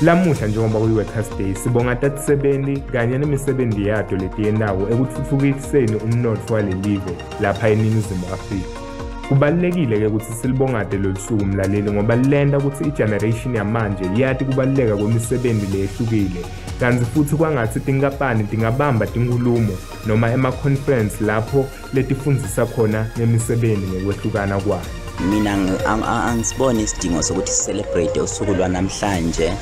Lamuhla njengoba kuyi-Workers Day sibonga tatisebenti kanye nemisebenzi yato letiyentako ekutfutfukiseni umnotfo walelive lapha eNingizimu Afrika. Kubalulekile-ke kutsi silibongate lolu suku mlaleli ngoba lenta kutsi i-generation yamanje yati kubaluleka kwemisebenti leyehlukile, kantsi futsi kwangatsi tinkampani tingabamba tinkhulumo noma ema-conference lapho letifundzisa khona ngemisebenti ngekwehlukana kwayo. Mina angisiboni isidingo sokuthi celebrate usuku lwanamhlanje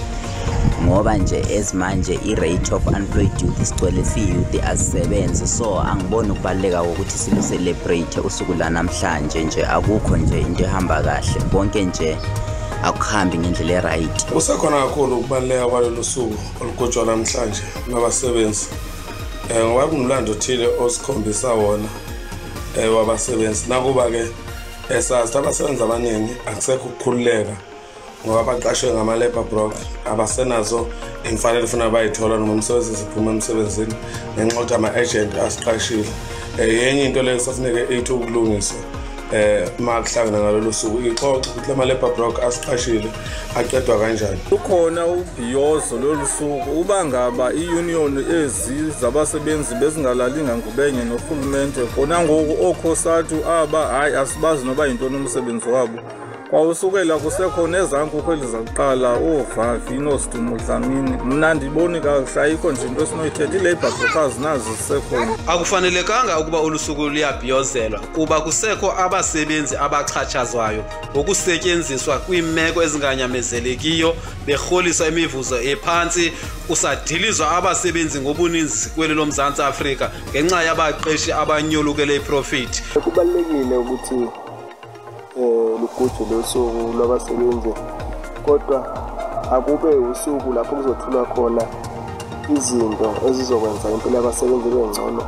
ngoba nje ezimanje i-rate of unemployed youth sigcwele siyi-youth azisebenzi, so angiboni ukubaluleka kokuthi silu-celebrate usuku lwanamhlanje nje. Akukho nje into ehamba kahle, konke nje akuhambi ngendlela e-right. Kusekhona kakhulu ukubaluleka kwalolu suku olugujwa namhlanje lwabasebenzi, ngoba kunomlando othile osikhombisa wona wabasebenzi. Nakuba-ke sazi abasebenzi abaningi akusekho ukukhululeka ngoba baqashwe ngama-labour broker, abasenazo imfanelo funa bayithola noma umsebenzi siphuma emsebenzini ngenxa yokuthi ama-agent asiqashile. Yenye into leyo kusafuneke ithi ukulungiswa uma kuhlangana ngalolu suku, ixoxe ukuthi lama-labour broker asiqashile aqedwa kanjani. Kukhona ubhiyozo lolu suku uba ngaba i-union ezi zabasebenzi bezingalali ngangubenye norhulumente. Kona ngoku ooCOSATU aba hayi asibazi noba yintoni umsebenzi wabo. Kwawusukela kusekhona ezaa nkukhu zakuqala ooVavi nooSidumo Dlamini. Mna ndiboni kakuhle, ayikho nje into esinoyithetha. Ii-labour brokers nazo zisekhona. Akufanelekanga ukuba olu suku luyabhiyozelwa kuba kusekho abasebenzi abaxhatshazwayo ngokusetyenziswa kwiimeko ezinganyamezelekiyo, berholiswa imivuzo ephantsi, kusadilizwa abasebenzi ngobuninzi kweli loMzantsi Afrika ngenxa yabaqeshi abanyolukele iprofit. Kubalulekile ukuthi lugujwe losuku lwabasebenzi, kodwa akube usuku lapho kuzothulwa khona izinto ezizokwenza impilo yabasebenzi ibe ngcono.